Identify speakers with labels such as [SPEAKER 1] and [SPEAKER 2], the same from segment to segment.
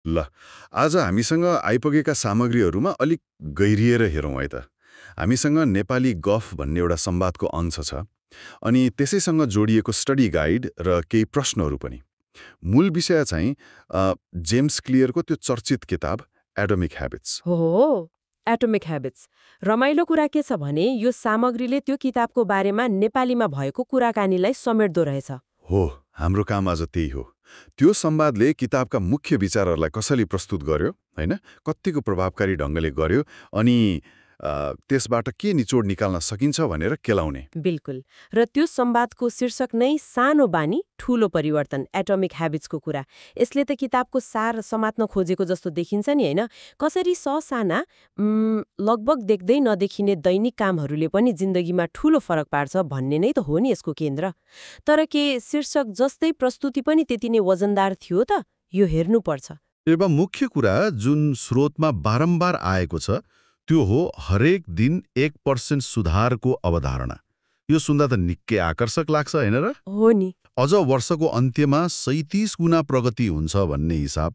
[SPEAKER 1] ल, आज हामीसँग आइपुगेका सामग्रीहरूमा अलिक गहिरिएर हेरौँ है त। हामीसँग नेपाली गफ भन्ने एउटा संवादको अंश छ, अनि त्यसैसँग जोडिएको स्टडी गाइड र केही प्रश्नहरू पनि। मूल विषय चाहिँ जेम्स क्लियरको त्यो चर्चित किताब एटोमिक ह्याबिट्स।
[SPEAKER 2] हो एटोमिक ह्याबिट्स। रमाइलो कुरा के छ भने यो सामग्रीले त्यो किताबको बारेमा नेपालीमा भएको कुराकानीलाई समेट्दो रहेछ।
[SPEAKER 1] हो, हाम्रो काम आज त्यही हो। त्यो संवादले किताबका मुख्य विचारहरूलाई कसरी प्रस्तुत गर्यो, होइन, कत्तिको प्रभावकारी ढङ्गले गर्यो, अनि त्यसबाट के निचोड निकाल्न सकिन्छ भनेर केलाउने।
[SPEAKER 2] बिल्कुल। र त्यो संवादको शीर्षक नै सानो बानी ठूलो परिवर्तन, एटोमिक ह्याबिट्सको कुरा। यसले त किताबको सार समात्न खोजेको जस्तो देखिन्छ नि, होइन? कसरी ससाना लगभग देख्दै नदेखिने दैनिक कामहरूले पनि जिन्दगीमा ठूलो फरक पार्छ भन्ने नै त हो नि यसको केन्द्र। तर के शीर्षक जस्तै प्रस्तुति पनि त्यति नै वजनदार थियो त? यो हेर्नुपर्छ।
[SPEAKER 3] एवं मुख्य कुरा जुन स्रोतमा बारम्बार आएको छ त्यो हो हरेक दिन 1% सुधारको अवधारणा। यो सुन्दा त निकै आकर्षक लाग्छ, होइन र?
[SPEAKER 2] हो नि।
[SPEAKER 3] अझ वर्षको अन्त्यमा 37 गुणा प्रगति हुन्छ भन्ने हिसाब।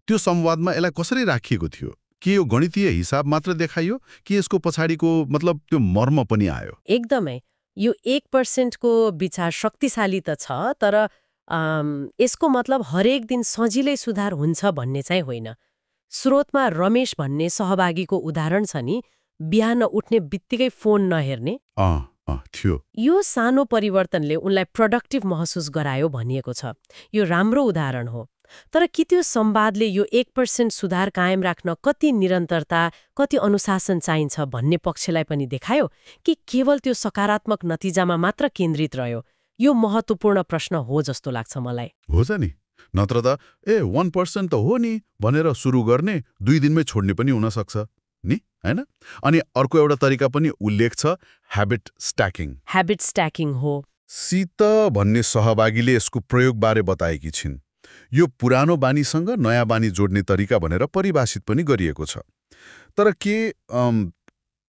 [SPEAKER 3] त्यो संवादमा यसलाई कसरी राखिएको थियो? के यो गणितीय हिसाब मात्र देखाइयो कि यसको पछाडिको मतलब त्यो मर्म पनि आयो?
[SPEAKER 2] एकदमै। यो 1% को विचार शक्तिशाली त छ, तर यसको मतलब हरेक दिन सजिलै सुधार हुन्छ भन्ने चाहिँ होइन। स्रोतमा रमेश भन्ने सहभागीको उदाहरण छ नि, बिहान उठ्ने बित्तिकै फोन नहेर्ने।
[SPEAKER 3] थियो।
[SPEAKER 2] यो सानो परिवर्तनले उनलाई प्रोडक्टिभ महसुस गरायो भनिएको छ। यो राम्रो उदाहरण हो। तर के त्यो संवादले यो 1% सुधार कायम राख्न कति निरन्तरता, कति अनुशासन चाहिन्छ भन्ने पक्षलाई पनि देखायो, कि केवल त्यो सकारात्मक नतिजामा मात्र केन्द्रित रह्यो? यो महत्त्वपूर्ण प्रश्न हो जस्तो लाग्छ मलाई।
[SPEAKER 3] हो त नि। नत्र त 1% त हो नि भनेर सुरु गर्ने 2 दिनमै छोड्ने पनि हुन सक्छ नि, हैन? अनि अर्को एउटा तरिका पनि उल्लेख छ, ह्याबिट स्ट्याकिङ।
[SPEAKER 2] ह्याबिट स्ट्याकिङ हो।
[SPEAKER 3] सीता भन्ने सहभागीले यसको प्रयोगबारे बताएकी छिन्। यो पुरानो बानीसँग नयाँ बानी जोड्ने तरिका भनेर परिभाषित पनि गरिएको छ। तर के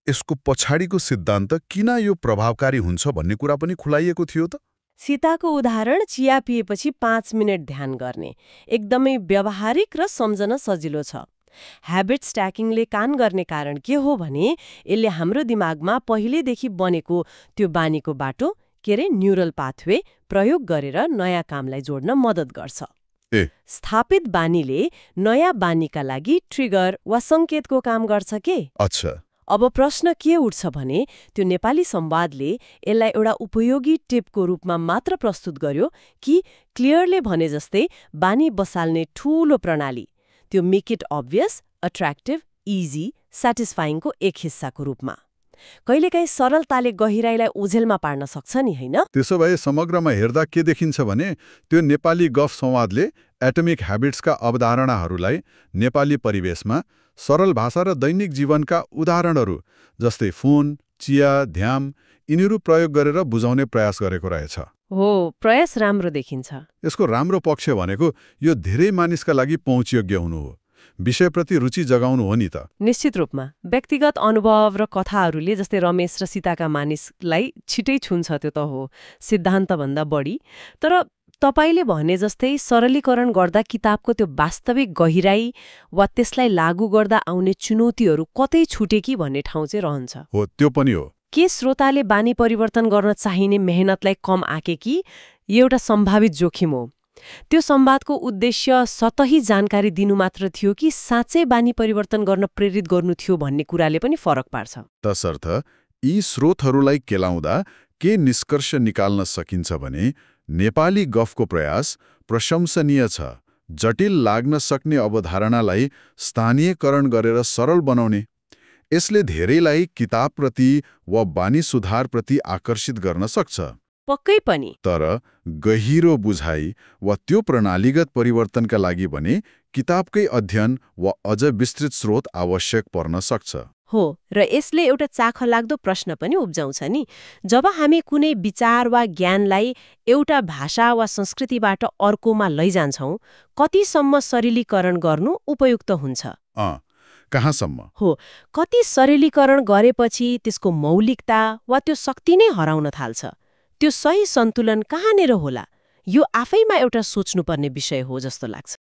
[SPEAKER 3] यसको पछाडिको सिद्धान्त किन यो प्रभावकारी हुन्छ भन्ने कुरा पनि खुलाइएको थियो त?
[SPEAKER 2] सीताको उदाहरण चिया पिएपछि 5 मिनट ध्यान गर्ने एकदमै व्यावहारिक र सम्झन सजिलो छ। ह्याबिट स्ट्याकिङले काम गर्ने कारण के हो भने यसले हाम्रो दिमागमा पहिलेदेखि बनेको त्यो बानीको बाटो, के अरे न्युरल पाथवे प्रयोग गरेर नयाँ कामलाई जोड्न मद्दत गर्छ। स्थापित बानीले नयाँ बानीका लागि ट्रिगर वा सङ्केतको काम गर्छ के?
[SPEAKER 3] अच्छा।
[SPEAKER 2] अब प्रश्न के उठ्छ भने त्यो नेपाली संवादले यसलाई एउटा उपयोगी टिपको रूपमा मात्र प्रस्तुत गर्यो कि क्लियरले भने जस्तै बानी बसाल्ने ठूलो प्रणाली, त्यो मेक इट अब्भियस, अट्र्याक्टिभ, इजी, स्याटिस्फाइङको एक हिस्साको रूपमा? कहिलेकाहीँ सरलताले गहिराईलाई ओझेलमा पार्न सक्छ नि, होइन?
[SPEAKER 3] त्यसो भए समग्रमा हेर्दा के देखिन्छ भने त्यो नेपाली गफ संवादले एटोमिक ह्याबिट्सका अवधारणाहरूलाई नेपाली परिवेशमा सरल भाषा र दैनिक जीवनका उदाहरणहरू जस्तै फोन, चिया, ध्यान यिनीहरू प्रयोग गरेर बुझाउने प्रयास गरेको रहेछ।
[SPEAKER 2] हो, प्रयास राम्रो देखिन्छ।
[SPEAKER 3] यसको राम्रो पक्ष भनेको यो धेरै मानिसका लागि पहुँचयोग्य हुनु हो, विषयप्रति रुचि जगाउनु हो नि त।
[SPEAKER 2] निश्चित रूपमा व्यक्तिगत अनुभव र कथाहरूले जस्तै रमेश र सीताका मानिसलाई छिटै छुन्छ, त्यो त हो सिद्धान्तभन्दा बढी। तर तपाईले भने जस्तै सरलीकरण गर्दा किताबको त्यो वास्तविक गहिराई वा त्यसलाई लागू गर्दा आउने चुनौतीहरू कतै छुटे कि भन्ने ठाउँ चाहिँ रहन्छ।
[SPEAKER 3] हो, त्यो पनि हो।
[SPEAKER 2] के श्रोताले बानी परिवर्तन गर्न चाहिने मेहनतलाई कम आके कि एउटा सम्भावित जोखिम हो? त्यो संवादको उद्देश्य सतही जानकारी दिनु मात्र थियो कि साँच्चै बानी परिवर्तन गर्न प्रेरित गर्नु थियो भन्ने कुराले पनि फरक पार्छ।
[SPEAKER 3] तसर्थ यी स्रोतहरूलाई केलाउँदा के निष्कर्ष निकाल्न सकिन्छ भने नेपाली गफको प्रयास प्रशंसनीय छ, जटिल लाग्न सक्ने अवधारणालाई स्थानीयकरण गरेर सरल बनाउने। यसले धेरैलाई किताबप्रति वा बानी सुधारप्रति आकर्षित गर्न सक्छ।
[SPEAKER 2] पक्कै पनि।
[SPEAKER 3] तर गहिरो बुझाइ वा त्यो प्रणालीगत परिवर्तनका लागि भने किताबकै अध्ययन वा अझ विस्तृत स्रोत आवश्यक पर्न सक्छ।
[SPEAKER 2] हो, र यसले एउटा चाखलाग्दो प्रश्न पनि उब्जाउँछ नि। जब हामी कुनै विचार वा ज्ञानलाई एउटा भाषा वा संस्कृतिबाट अर्कोमा लैजान्छौँ, कतिसम्म सरलीकरण गर्नु उपयुक्त हुन्छ?
[SPEAKER 3] कहाँसम्म?
[SPEAKER 2] हो, कति सरलीकरण गरेपछि त्यसको मौलिकता वा त्यो शक्ति नै हराउन थाल्छ? त्यो सही सन्तुलन कहाँनिर होला? यो आफैमा एउटा सोच्नुपर्ने विषय हो जस्तो लाग्छ।